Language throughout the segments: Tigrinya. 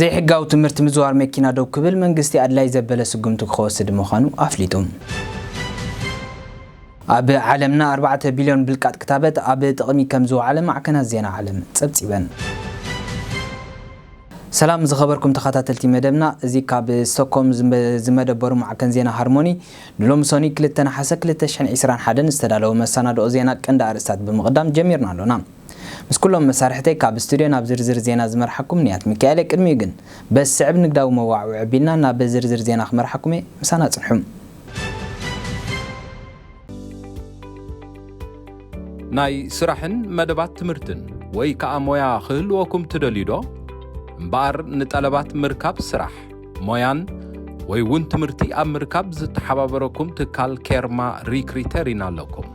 ዘይሕጋዊ ትምህርቲ ምዝዋር መኪና ደው ክብል መንግስቲ ኣድላይ ዘበለ ስጉምቲ ክወስድ ምዃኑ ኣፍሊጡ። ኣብ ዓለምና ኣርባዕተ ቢልዮን ብልቃጥ ክታበት ኣብ ጥቕሚ ከም ዝወዓለ ማዕከናት ዜና ዓለም ጸብጺበን። ሰላም ዝኸበርኩም ተኸታተልቲ መደብና፣ እዚ ካብ ስቶክሆልም ዝመ-፣ ዝመደበሩ ማዕከን ዜና ሃርሞኒ ንሎሚ ሰኑይ ክልተ ነሓሰ ክልተ ሽሕን ዕስራን ሓደን ዝተዳለወ መሰናድኦ ዜና ቀንዲ ኣርእስታት ብምቕዳም ጀሚርና ኣሎና። ምስ ኩሎም መሳርሕተይ ካብ ስቱድዮ ናብ ዝርዝር ዜና ዝመርሓኩም ንያት ሚካኤለ። ቅድሚኡ ግን በስዕብ ንግዳዊ መዋዕውዒ ኣቢልና ናብ ዝርዝር ዜና ክመርሓኩም እየ። ምሳና ጽንሑ። ናይ ስራሕን መደባት ትምህርትን ወይ ከኣ ሞያ ክህልወኩም ትደልዩ ዶ? እምበኣር ንጠለባት ምርካብ ስራሕ፣ ሞያን ወይ እውን ትምህርቲ ኣብ ምርካብ ዝተሓባበረኩም ትካል ኬርማ ሪክሪተሪን ኣለኩም።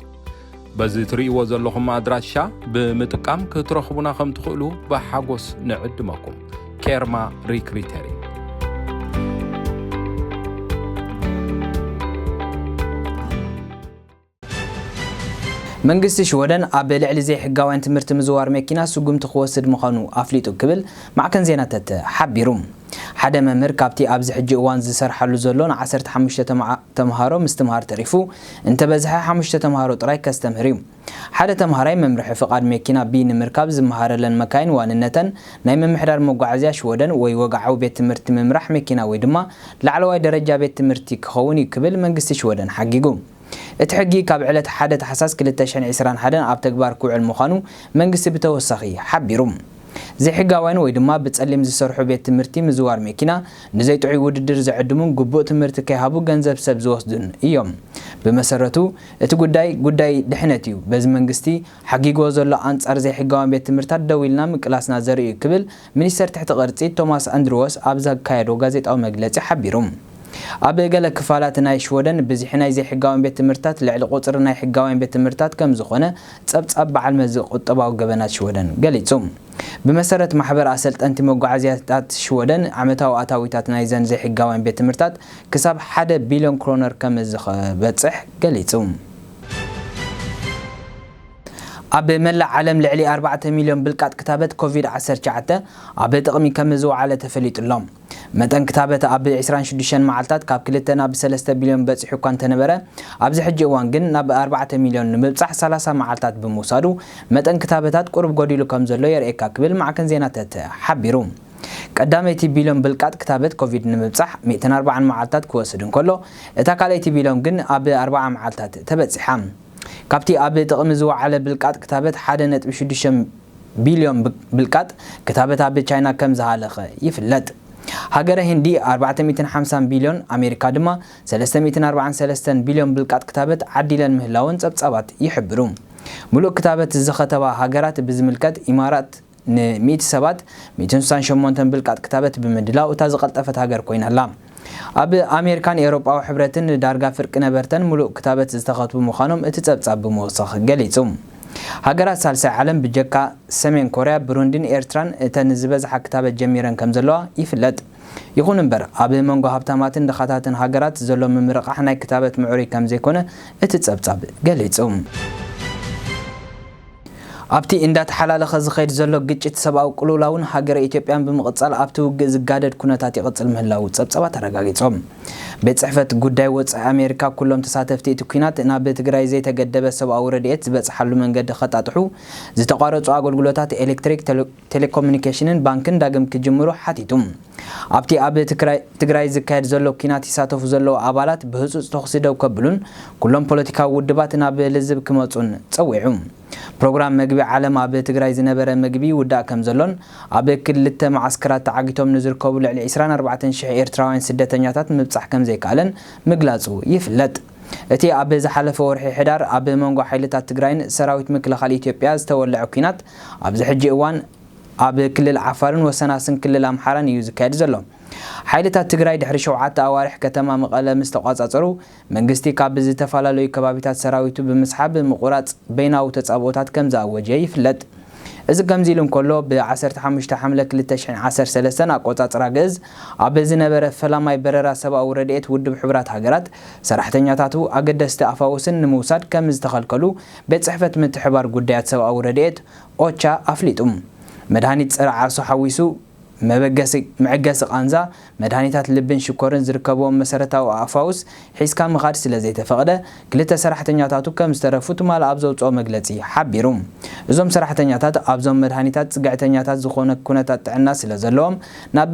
በዚ ትርእይዎ ዘለኹም ኣድራሻ ብምጥቃም ክትረኽቡና ከም ትኽእሉ ብሓጎስ ንዕድመኩም። ኬርማ ሪክሪተሪን። መንግስቲ ሽወደን ኣብ ልዕሊ ዘይሕጋውያን ትምህርቲ ምዝዋር መኪና ስጉምቲ ክወስድ ምዃኑ ኣፍሊጡ ክብል ማዕከን ዜና ተተ ሓቢሩ። ሓደ መምህር ካብቲ ኣብዚ ሕጂ እዋን ዝሰርሓሉ ዘሎ ን ዓሰርተ ሓሙሽተ ተማ-፣ ተምሃሮ ምስትምሃር ተሪፉ፣ እንተበዝሐ ሓሙሽተ ተምሃሮ ጥራይ ከስተምህር እዩ። ሓደ ተምሃራይ መምርሒ ፍቓድ መኪና ቢ ንምርካብ ዝመሃረለን መካይን ዋንነተን ናይ ምምሕዳር መጓዓዝያ ሽወደን ወይ ወግዓዊ ቤት ትምህርቲ ምምራሕ መኪና ወይ ድማ ላዕለዋይ ደረጃ ቤት ትምህርቲ ክኸውን እዩ ክብል መንግስቲ ሽወደን ሓጊጉ። እቲ ሕጊ ካብ ዕለት ሓደ ታሕሳስ ክልተ ሽሕን ዕስራን ሓደን ኣብ ተግባር ክውዕል ምዃኑ መንግስቲ ብተወሳኺ ሓቢሩ። ዘይሕጋውያን ወይ ድማ ብጸሊም ዝሰርሑ ቤት ትምህርቲ ምዝዋር መኪና ንዘይጥዑይ ውድድር ዝዕድሙን ግቡእ ትምህርቲ ከይሃቡ ገንዘብ ሰብ ዝወስዱን እዮም። ብመሰረቱ እቲ ጉዳይ ጉዳይ ድሕነት እዩ። በዚ መንግስቲ ሓጊግዎ ዘሎ ኣንጻር ዘይሕጋውያን ቤት ትምህርታት ደው ኢልና ምቅላስና ዘርኢ እዩ ክብል ሚኒስተር ትሕቲ ቅርጺ ቶማስ ኣንድርዎስ ኣብ ዘካየዶ ጋዜጣዊ መግለጺ ሓቢሩ። ኣብ ገለ ክፋላት ናይ ሽወደን ብዝሒ ናይ ዘይሕጋውያን ቤት ትምህርታት ልዕሊ ቁጽሪ ናይ ሕጋውያን ቤት ትምህርታት ከም ዝኾነ ጸብጻብ በዓል መዚ ቁጠባዊ ገበናት ሽወደን ገሊጹ። ብመሰረት ማሕበር ኣሰልጠንቲ መጓዓዝያታት ሽወደን ዓመታዊ ኣታዊታት ናይዘን ዘይሕጋውያን ቤት ትምህርታት ክሳብ ሓደ ቢልዮን ክሮነር ከም ዝኸበጽሕ ገሊጹ። ኣብ መላእ ዓለም ልዕሊ ኣርባዕተ ሚልዮን ብልቃጥ ክታበት ኮቪድ ዓሰርተ ትሽዓተ ኣብ ጥቕሚ ከም ዝወዓለ ተፈሊጡ ኣሎ። መጠን ክታበት ኣብ ዕስራን ሽዱሽተን መዓልታት ካብ ክልተ ናብ ሰለስተ ቢልዮን በጺሑ እኳ እንተነበረ፣ ኣብዚ ሕጂ እዋን ግን ናብ ኣርባዕተ ሚልዮን ንምብጻሕ ሰላሳ መዓልታት ብምውሳዱ፣ መጠን ክታበታት ቁሩብ ጎዲሉ ከም ዘሎ የርእየካ ክብል ማዕከን ዜና ተተ ሓቢሩ። ቀዳመይቲ ቢልዮን ብልቃጥ ክታበት ኮቪድ ንምብጻሕ ሚእትን ኣርባዓን መዓልታት ክወስድ እንከሎ፣ እታ ካልኣይቲ ቢልዮን ግን ኣብ ኣርብዓ መዓልታት ተበጺሓ። ካብቲ ኣብ ጥቕሚ ዝወዓለ ብልቃጥ ክታበት ሓደ ነጥቢ ሽዱሽተ ቢልዮን ብ-፣ ብልቃጥ ክታበት ኣብ ቻይና ከም ዝሃለኸ ይፍለጥ። ሃገረ ህንዲ ኣርባዕተ ሚእትን ሓምሳን ቢልዮን፣ ኣሜሪካ ድማ ሰለስተ ሚእትን ኣርባዓን ሰለስተን ቢልዮን ብልቃጥ ክታበት ዓዲለን ምህላወን ጸብጻባት ይሕብሩ። ምሉእ ክታበት ዝኸተባ ሃገራት ብዝምልከት፣ ኢማራት ንሚእቲ ሰባት ሚእትን ስሳን ሸሞንተን ብልቃጥ ክታበት ብምድላው እታ ዝቐልጠፈት ሃገር ኮይና ኣላ። ኣብ ኣሜሪካን ኤውሮጳዊ ሕብረትን ዳርጋ ፍርቂ ነበርተን ምሉእ ክታበት ዝተኸትቡ ምዃኖም እቲ ጸብጻብ ብምውሳኽ ገሊጹ። ሃገራት ሳልሳይ ዓለም ብጀካ ሰሜን ኮርያ፣ ብሩንዲን ኤርትራን እተን ዝበዝሓ ክታበት ጀሚረን ከም ዘለዋ ይፍለጥ። ይኹን እምበር፣ ኣብ መንጎ ሃብታማትን ድኻታትን ሃገራት ዘሎ ምምርቓሕ ናይ ክታበት ምዕሩይ ከም ዘይኮነ እቲ ጸብጻብ ገሊጹ። ኣብቲ እንዳተሓላለኸ ዝኸይድ ዘሎ ግጭት ሰብኣዊ ቅልውላውን ሃገረ ኢትዮጵያን ብምቕጻል ኣብቲ ውግእ ዝጋደድ ኩነታት ይቕጽል ምህላዉ ጸብጻባት ኣረጋጊጾም። ቤት ጽሕፈት ጉዳይ ወጻኢ ኣሜሪካ ኩሎም ተሳተፍቲ እቲ ኲናት ናብ ትግራይ ዘይተገደበ ሰብኣዊ ረድኤት ዝበጽሓሉ መንገዲ ከጣጥሑ፣ ዝተቋረጹ ኣገልግሎታት ኤሌክትሪክ፣ ቴሌ-፣ ቴሌኮሙኒኬሽንን ባንክን ዳግም ክጅምሩ ሓቲቱ። ኣብቲ ኣብ ትግራይ፣ ትግራይ ዝካየድ ዘሎ ኲናት ይሳተፉ ዘለዉ ኣባላት ብህጹጽ ተኹሲ ደው ከብሉን ኩሎም ፖለቲካዊ ውድባት ናብ ልዝብ ክመጹን ጸዊዑ። ፕሮግራም መግቢ ዓለም ኣብ ትግራይ ዝነበረ ምግቢ ይውዳእ ከም ዘሎን ኣብ ክልተ መዓስከራት ተዓጊቶም ንዝርከቡ ልዕሊ ዕስራን ኣርባዕተን ሽሕ ኤርትራውያን ስደተኛታት ምብጻሕ ከም ዘይከኣለን ምግላጹ ይፍለጥ። እቲ ኣብ ዝሓለፈ ወርሒ ሕዳር ኣብ መንጎ ሓይልታት ትግራይን ሰራዊት ምክልኻል ኢትዮጵያ ዝተወልዐ ኲናት ኣብዚ ሕጂ እዋን ኣብ ክልል ዓፋርን ወሰናስን ክልል ኣምሓራን እዩ ዝካየድ ዘሎ። ሓይልታት ትግራይ ድሕሪ ሸውዓተ ኣዋርሕ ከተማ መቐለ ምስ ተቋጻጸሩ፣ መንግስቲ ካብ ዝተፈላለዩ ከባቢታት ሰራዊቱ ብምስሓብ ምቑራጽ በይናዊ ተጻብኦታት ከም ዝኣወጀ ይፍለጥ። እዚ ከምዚ ኢሉ እንከሎ፣ ብ ዓሰርተ ሓሙሽተ ሓምለ ክልተ ሽሕን ዓሰርተ ሰለስተን ኣቆጻጽራ ግእዝ ኣብ ዝነበረ ፈላማይ በረራ ሰብኣዊ ረድኤት ውድብ ሕቡራት ሃገራት ሰራሕተኛታቱ ኣገደስቲ ኣፋውስን ንምውሳድ ከም ዝተኸልከሉ ቤት ጽሕፈት ምትሕባር ጉዳያት ሰብኣዊ ረድኤት ኦቻ ኣፍሊጡ። መድሃኒት ጸረ ዓሶ ሓዊሱ መበገሲ መዐገሲ ቃንዛ፣ መድሃኒታት ልብን ሽኮርን ዝርከብዎም መሰረታዊ ኣፋውስ ሒዝካ ምኻድ ስለ ዘይተፈቕደ፣ ክልተ ሰራሕተኛታቱ ከም ዝተረፉ ትማል ኣብ ዘውፅኦ መግለፂ ሓቢሩ። እዞም ሰራሕተኛታት ኣብዞም መድሃኒታት ፅግዕተኛታት ዝኾነ ኩነታት ጥዕና ስለ ዘለዎም ናብ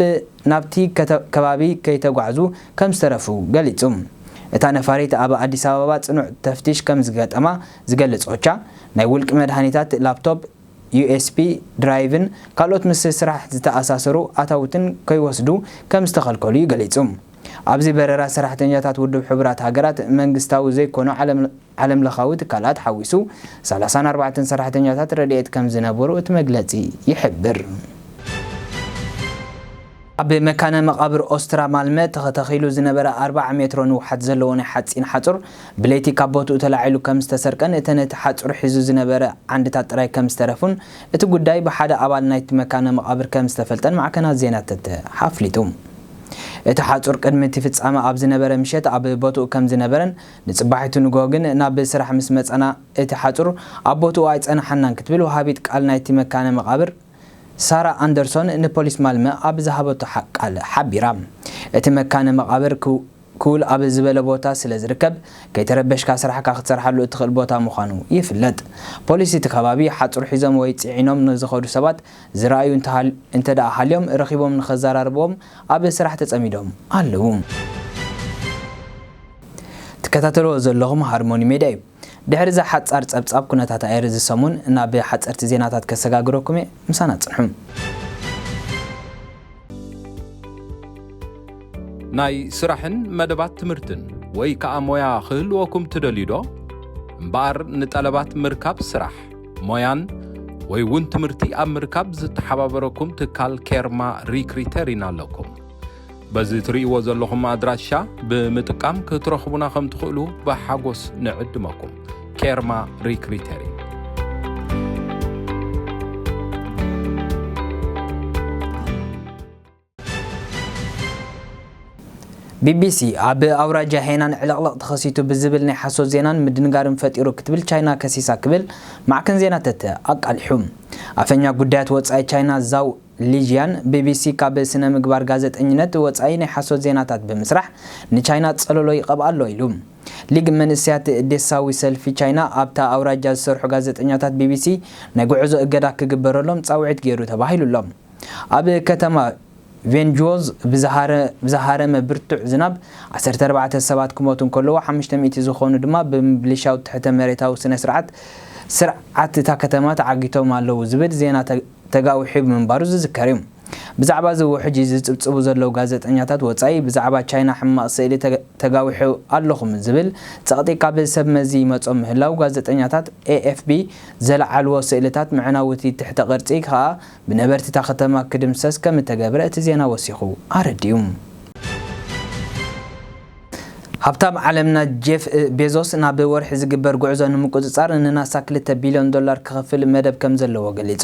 ናብቲ ከተ- ከባቢ ከይተጓዕዙ ከም ዝተረፉ ገሊጹ። እታ ነፋሪት ኣብ ኣዲስ ኣበባ ጽኑዕ ተፍቲሽ ከም ዝገጠማ ዝገልጽ ኦቻ፣ ናይ ውልቂ መድሃኒታት፣ ላፕቶፕ፣ ዩ ኤስ ቢ ድራይቭን ካልኦት ምስ ስራሕ ዝተኣሳሰሩ ኣታውትን ከይወስዱ ከም ዝተኸልከሉ እዩ ገሊጹ። ኣብዚ በረራ ሰራሕተኛታት ውድብ ሕቡራት ሃገራት መንግስታዊ ዘይኮኑ ዓለም ዓለምለኻዊ ትካላት ሓዊሱ ሰላሳን ኣርባዕተን ሰራሕተኛታት ረድኤት ከም ዝነበሩ እቲ መግለጺ ይሕብር። ኣብ መካነ መቓብር ኦስትራ ማልመ ተተኺሉ ዝነበረ ኣርባዓ ሜትሮ ንውሓት ዘለዎ ናይ ሓጺን ሓጹር ብለይቲ ካብ ቦትኡ ተላዒሉ ከም ዝተሰርቀን እተን እቲ ሓጹር ሒዙ ዝነበረ ዓንድታት ጥራይ ከም ዝተረፉን እቲ ጉዳይ ብሓደ ኣባል ናይቲ መካነ መቓብር ከም ዝተፈልጠን ማዕከናት ዜና ተተ ኣፍሊጡ። እቲ ሓጹር ቅድሚ እቲ ፍጻመ ኣብ ዝነበረ ምሸት ኣብ ቦትኡ ከም ዝነበረን ንጽባሒቱ ንግሆ ግን ናብ ስራሕ ምስ መጸና እቲ ሓጹር ኣብ ቦትኡ ኣይጸንሓናን ክትብል ወሃቢት ቃል ናይቲ መካነ መቓብር ሳራ ኣንደርሶን ንፖሊስ ማልመ ኣብ ዝሃበቶ ሓ- ቃል ሓቢራ። እቲ መካነ መቓብር ክው- ክውል ኣብ ዝበለ ቦታ ስለ ዝርከብ ከይተረበሽካ ስራሕካ ክትሰርሓሉ እትኽእል ቦታ ምዃኑ ይፍለጥ። ፖሊስ እቲ ከባቢ ሓጹር ሒዞም ወይ ጽዒኖም ንዝኸዱ ሰባት ዝረኣዩ እንተሃል- እንተደኣ ሃልዮም ረኺቦም ንኸዘራርብዎም ኣብ ስራሕ ተጸሚዶም ኣለዉ። ትከታተልዎ ዘለኹም ሃርሞኒ ሜድያ እዩ። ድሕሪ እዛ ሓጻር ጸብጻብ ኩነታት ኣየር እዚ ሰሙን ናብ ሓጸርቲ ዜናታት ከሰጋግረኩም እየ። ምሳና ጽንሑ። ናይ ስራሕን መደባት ትምህርትን ወይ ከኣ ሞያ ክህልወኩም ትደልዩ ዶ? እምበኣር ንጠለባት ምርካብ ስራሕ፣ ሞያን ወይ እውን ትምህርቲ ኣብ ምርካብ ዝተሓባበረኩም ትካል ኬርማ ሪክሪተሪን ኣለኩም። በዚ ትርእይዎ ዘለኹም ኣድራሻ ብምጥቃም ክትረኽቡና ከም ትኽእሉ ብሓጎስ ንዕድመኩም። ኬርማ ሪክሪተሪን። ቢቢሲ ኣብ ኣውራጃ ሄናን ዕልቕልቕ ተኸሲቱ ብዝብል ናይ ሓሶት ዜናን ምድንጋርን ፈጢሩ ክትብል ቻይና ከሲሳ ክብል ማዕከን ዜና ተተ ኣቃሊሑ። ኣፈኛ ጉዳያት ወጻኢ ቻይና ዛው ሊዥያን ቢቢሲ ካብ ስነ ምግባር ጋዜጠኝነት ወጻኢ ናይ ሓሶት ዜናታት ብምስራሕ ንቻይና ጸለሎ ይቐብኣ ኣሎ ኢሉ። ሊግ መንእሰያት ዴሳዊ ሰልፊ ቻይና ኣብታ ኣውራጃ ዝሰርሑ ጋዜጠኛታት ቢቢሲ ናይ ጉዕዞ እገዳ ክግበረሎም ጻውዒት ገይሩ ተባሂሉ ኣሎ። ኣብ ከተማ ቬንጁዝ ብዝሃረመ ብርቱዕ ዝናብ ዓሰርተ ኣርባዕተ ሰባት ክሞቱ እንከለዉ ሓሙሽተ ሚእቲ ዝኾኑ ድማ ብምብልሻው ትሕተ መሬታዊ ስነ ስርዓት ስርዓት እታ ከተማ ተዓጊቶም ኣለዉ ዝብል ዜና ተጋዊሑ ምንባሩ ዝዝከር እዩ። ብዛዕባ እዚ ውሕጅ ዝጽብጽቡ ዘለዉ ጋዜጠኛታት ወጻኢ ብዛዕባ ቻይና ሕማቕ ስእሊ ተጋዊሑ ኣለኹም ዝብል ጸቕጢ ካብ ሰብ መዚ ይመጾም ምህላው ጋዜጠኛታት ኤኤፍቢ ዘለዓልዎ ስእልታት መዕናውቲ ትሕተ ቅርጺ ከኣ ብነበርቲ እታ ከተማ ክድምሰስ ከም እተገብረ እቲ ዜና ወሲኹ ኣረዲኡ። ሃብታም ዓለምና ጄፍ ቤዞስ ናብ ወርሒ ዝግበር ጉዕዞ ንምቁጽጻር ንናሳ ክልተ ቢልዮን ዶላር ክኸፍል መደብ ከም ዘለዎ ገሊጹ።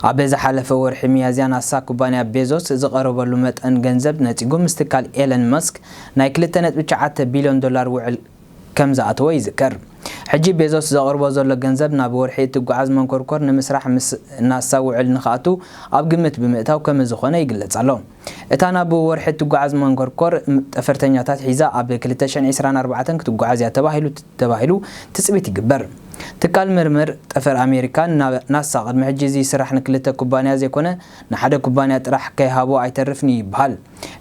ኣብ ዝሓለፈ ወርሒ ሚያዝያ ናሳ ኩባንያ ቤዞስ ዝቐረበሉ መጠን ገንዘብ ነጺጉ ምስ ትካል ኤለን መስክ ናይ ክልተ ነጥቢ ትሽዓተ ቢልዮን ዶላር ውዕል ከም ዝኣተወ ይዝከር። ሕጂ ቤዞስ ዘቕርቦ ዘሎ ገንዘብ ናብ ወርሒ እትጓዓዝ መንኮርኮር ንምስራሕ ምስ ናሳ ውዕል ንኽኣቱ ኣብ ግምት ብምእታው ከም ዝኾነ ይግለጽ ኣሎ። እታ ናብ ወርሒ እትጓዓዝ መንኮርኮር ጠፈርተኛታት ሒዛ ኣብ ክልተ ሽሕን ዕስራን ኣርባዕተን ክትጓዓዝ እያ ተባሂሉ ተባሂሉ ትጽቢት ይግበር። ትካል ምርምር ጠፈር ኣሜሪካ ናሳ ቅድሚ ሕጂ እዚ ስራሕ ንክልተ ኩባንያ ዘይኮነ ንሓደ ኩባንያ ጥራሕ ከይሃቦ ኣይተርፍን እዩ ይበሃል።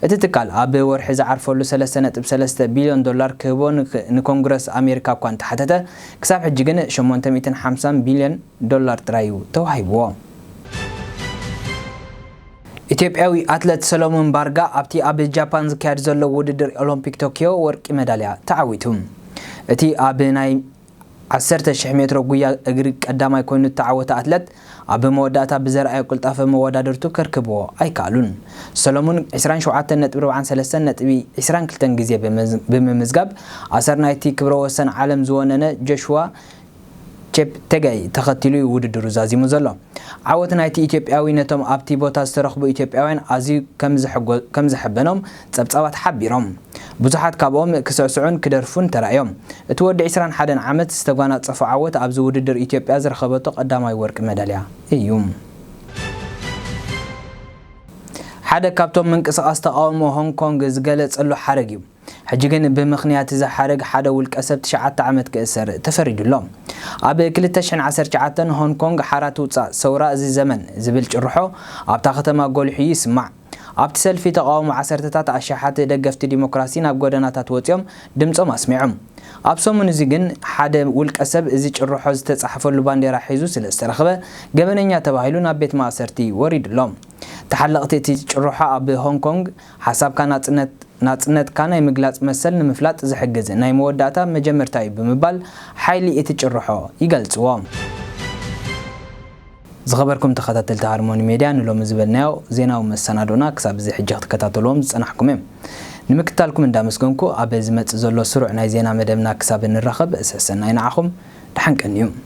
እቲ ትካል ኣብ ወርሒ ዝዓርፈሉ ሰለስተ ነጥቢ ሰለስተ ቢልዮን ዶላር ክህቦ ንኮንግረስ ኣሜሪካ እኳ እንተሓተተ ክሳብ ሕጂ ግን ሸሞንተ ሚእትን ሓምሳን ቢልዮን ዶላር ጥራይ እዩ ተዋሂብዎ። ኢትዮጵያዊ ኣትለት ሰሎሞን ባርጋ ኣብቲ ኣብ ጃፓን ዝካየድ ዘሎ ውድድር ኦሎምፒክ ቶኪዮ ወርቂ መዳልያ ተዓዊቱ። እቲ ኣብ ናይ ዓሰርተ ሽሕ ሜትሮ ጉያ እግሪ ቀዳማይ ኮይኑ እተዓወተ ኣትለት ኣብ መወዳእታ ብዘርኣዮ ቅልጣፈ መወዳድርቱ ከርክብዎ ኣይከኣሉን። ሰሎሙን ዕስራን ሸውዓተን ነጥቢ ኣርባዓን ሰለስተን ነጥቢ ዕስራን ክልተን ግዜ ብምምዝጋብ ኣሰር ናይቲ ክብረ ወሰን ዓለም ዝወነነ ጆሽዋ ቼፕቴጋይ ተኸቲሉ እዩ ውድድሩ ዛዚሙ ዘሎ። ዓወት ናይቲ ኢትዮጵያዊ ነቶም ኣብቲ ቦታ ዝተረኽቡ ኢትዮጵያውያን ኣዝዩ ከም ዘሐበኖም ጸብጻባት ሓቢሮም። ብዙሓት ካብኦም ክስዕስዑን ክደርፉን ተራእዮም። እቲ ወዲ ዕስራን ሓደን ዓመት ዝተጓናጸፎ ዓወት ኣብዚ ውድድር ኢትዮጵያ ዝረኸበቶ ቀዳማይ ወርቂ መዳልያ እዩ። ሓደ ካብቶም ምንቅስቓስ ተቓውሞ ሆንግ ኮንግ ዝገለጸሉ ሓረግ እዩ። ሕጂ ግን ብምኽንያት እዚ ሓረግ ሓደ ውልቀ ሰብ ትሽዓተ ዓመት ክእሰር ተፈሪዱ ኣሎ። ኣብ ክልተ ሽሕን ዓሰርተ ትሽዓተን ሆንግ ኮንግ ሓራ ትውጻእ፣ ሰውራ እዚ ዘመን ዝብል ጭርሖ ኣብታ ከተማ ጎሊሑ ይስማዕ። ኣብቲ ሰልፊ ተቓውሞ ዓሰርተታት ኣሽሓት ደገፍቲ ዲሞክራሲ ናብ ጎደናታት ወጺኦም ድምጾም ኣስሚዖም። ኣብ ሰሙን እዚ ግን ሓደ ውልቀ ሰብ እዚ ጭርሖ ዝተጻሕፈሉ ባንዴራ ሒዙ ስለ ዝተረኽበ ገበነኛ ተባሂሉ ናብ ቤት ማእሰርቲ ወሪዱ ኣሎ። ተሓለቕቲ እቲ ጭርሖ ኣብ ሆንግ ኮንግ ሓሳብካ ናጽነት ናጽነትካ ናይ ምግላጽ መሰል ንምፍላጥ ዝሕግዝ ናይ መወዳእታ መጀመርታ እዩ ብምባል ሓይሊ እቲ ጭርሖ ይገልጽዎ። ዝኸበርኩም ተኸታተልቲ ሃርሞኒ ሜድያ፣ ንሎሚ ዝበልናዮ ዜናዊ መሰናዶና ክሳብ እዚ ሕጂ ክትከታተልዎም ዝጸናሕኩም እዮም። ንምክትታልኩም እንዳመስገንኩ፣ ኣብ ዝመጽእ ዘሎ ስሩዕ ናይ ዜና መደብና ክሳብ እንራኸብ፣ ሰሰናይ ንዓኹም፣ ደሓን ቀንዩ።